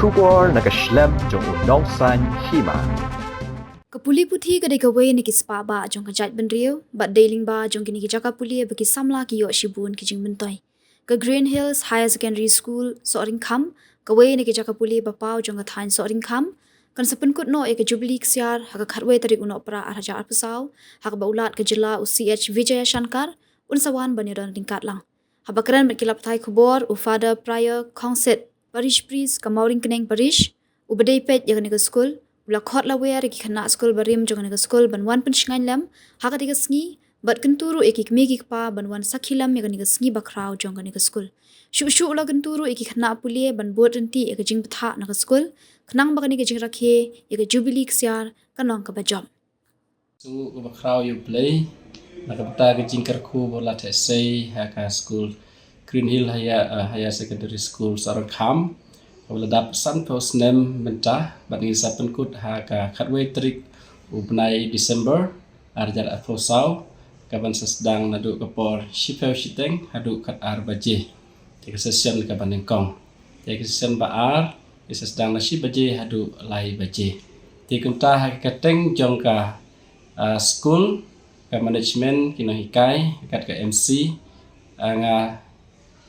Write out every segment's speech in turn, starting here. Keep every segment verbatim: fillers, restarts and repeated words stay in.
Khubor na ka shlem jong u nongsaiñ hima. Ka pule puthi ka dei kawei na ki spah bah jong ka jaitbynriew, bad dei lyngba jong kine ki jaka pule ba ki samla ki ïoh shibun ki jingmyntoi. Ka Green Hills Higher Secondary School, Sohryngkham, kawei na ki jaka pule ba paw jong ka thaiñ Sohryngkham, kan sa pynkut noh ïa ka Jubilee Ksiar ha ka khatwei tarik u Nohprah ar hajar arphew saw, ha kaba u Lat ka jylla u C H Vijayashankar un sa wan ban ïadon ryngkat lang. Haba kren bad ki lad pathai khubor, u Father Prior Khongset, Parish Priest ka Mawryngkneng Parish, uba dei peit ïa kane ka skul, u la khot lawer ïa ki khynnah skul barim jong kane ka skul ban wan pynshngaiñ lem ha katei ka sngi, bad kyntu ruh ïa ki kmie ki kpa ban wan sakhi lem ïa kane ka sngi bakhraw jong kane ka skul. Shuh shuh u la kyntu ruh ïa ki khynnah pule ban bud ryntih ïa ka jingbthah na ka skul, khnang ba kane ka jingrakhe ïa ka Jubilee Ksiar kan long kaba jop. Sngewnguh kaba khraw ïa U Blei na ka bynta ka jingkyrkhu ba u la theh sei ha ka skul Green Hill Higher, eh, Higher Secondary School Sohryngkham, kaba la dap sanphew snem mynta, bad ngin sa pynkut ha ka khatwei tarik u bnai December ar hajar arphew saw, kaban sa sdang naduh ka por shiphew shiteng haduh khatar baje. Te ka session kaba nyngkong. Te ka session ba ar, ka sa sdang na shi baje haduh lai baje. Te kumta ha ka kyrteng jong ka, ah, skul, ka management, ki nonghikai, kat ka M C, ah, nga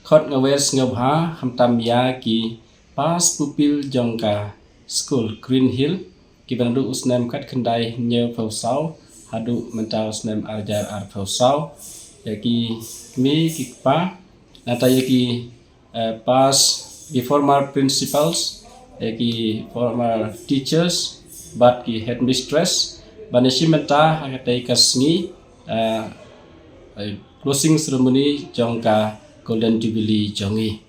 khot nga wer sngewbha khamtam ïa ki past pupil jong ka skul Green Hill, kiba naduh u snem khatkhyndai hynñiewphew saw haduh mynta u snem ar hajar arphew saw, ïa ki kmie ki kpa, nangta ïa ki, eh, past, ki former principals, ïa ki former teachers, bad ki headmistress, ban ïashim bynta ha katei ka sngi, eh, eh, closing ceremony jong ka Golden Jubilee jong ngi.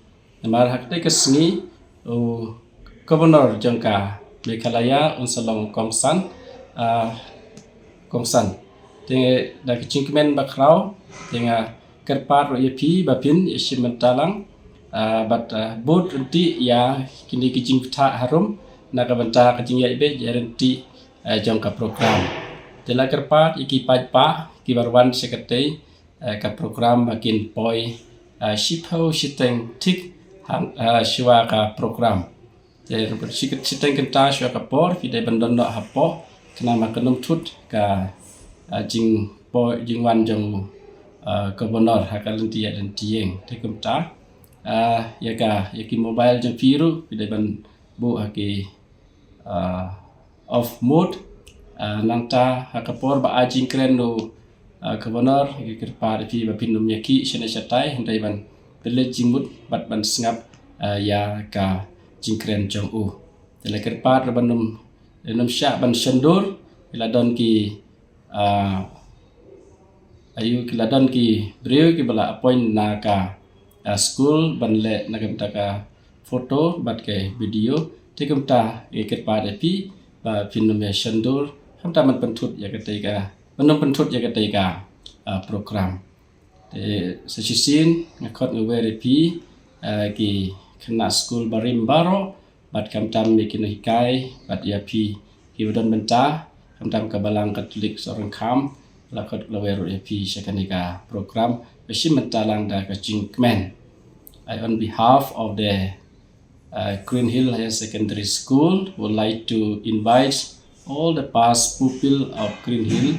Namar ha katei ka sngi, u Governor jong ka Meghalaya un sa long kongsan, ah, kongsan. Te da ka jingkmen bakhraw, te nga kyrpad ruh ïa phi ba phin ïashim bynta lang, ah, bad, ah, bud ryntih ïa kine ki jingbthah harum na ka bynta ka jingïaid beit ïaid ryntih, ah, jong ka program. Te la kyrpad ïa ki paidbah kiba wan sha katei, eh, ka program ba kin poi, eh, shiphew shiteng thik hang, eh, shuwa ka program. Te shi-, shiteng kynta shuwa ka por, phi dei ban don noh hapoh, khnang ba kan ym thut ka, eh, jingpoi, jingwan jong, eh, Governor ha ka lynti ïaid lynti ïeng. Te kumta, eh, ïa ka, ïa ki mobile jong phi ruh, phi dei ban buh ha ki, ah, off mode. Ah, nangta ha ka por ba ai jingkren u, ah, Governor, nga kyrpad ïa phi ba phin ym ïakhih shane shatai, hynrei ban pynleit jingmut bad ban sngap, ah, ïa ka jingkren jong u. Te la kyrpad ruh ban ym, ym shah ban shon dur, ki la don ki, ah, aïu, ki la don ki briew kiba la appoint na ka, ah, skul ban leh na ka bynta ka photo bad ka video. Te kumta nga kyrpad ïa phi ba phin ym ïa shon dur, khamtam ban pynthut ïa katei ka, ban ym pynthut ïa katei ka, ah, program. Te sa shisien nga khot nga wer ïa phi, ah, ki khynnah skul barim baroh, bad khamtam ïa ki nonghikai, bad ïa phi kiba don bynta, khamtam ka Balang Katholik Sohryngkham, la khot la wer ruh ïa phi sha kane ka program, ba shim bynta lang da ka jingkmen. I, on behalf of the, uh, Green Hill Higher Secondary School, would like to invite all the past pupil of Green Hill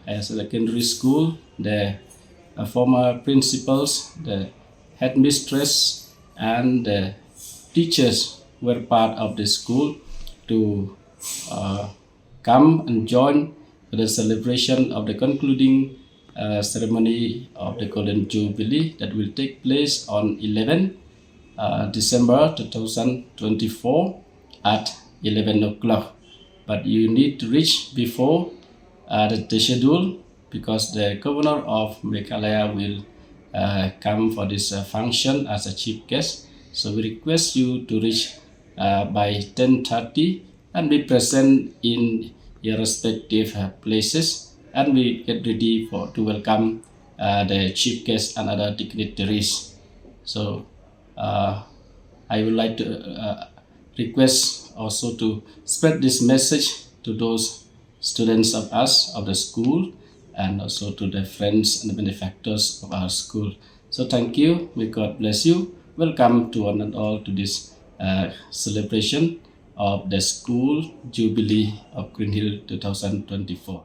Higher Secondary School, the, uh, former principals, the headmistress, and the teachers were part of the school to, uh, come and join for the celebration of the concluding, uh, ceremony of the Golden Jubilee that will take place on eleven, uh, December two thousand twenty-four at eleven o'clock. But you need to reach before, uh, the, the schedule because the Governor of Meghalaya will, uh, come for this, uh, function as a chief guest. So we request you to reach, uh, by ten thirty and be present in your respective, uh, places, and we get ready for, to welcome, uh, the chief guest and other dignitaries. So, uh, I would like to, uh, request also to spread this message to those students of us, of the school, and also to the friends and the benefactors of our school. So thank you. May God bless you. Welcome to one and all to this uh, celebration of the school jubilee of Green Hill two thousand twenty-four.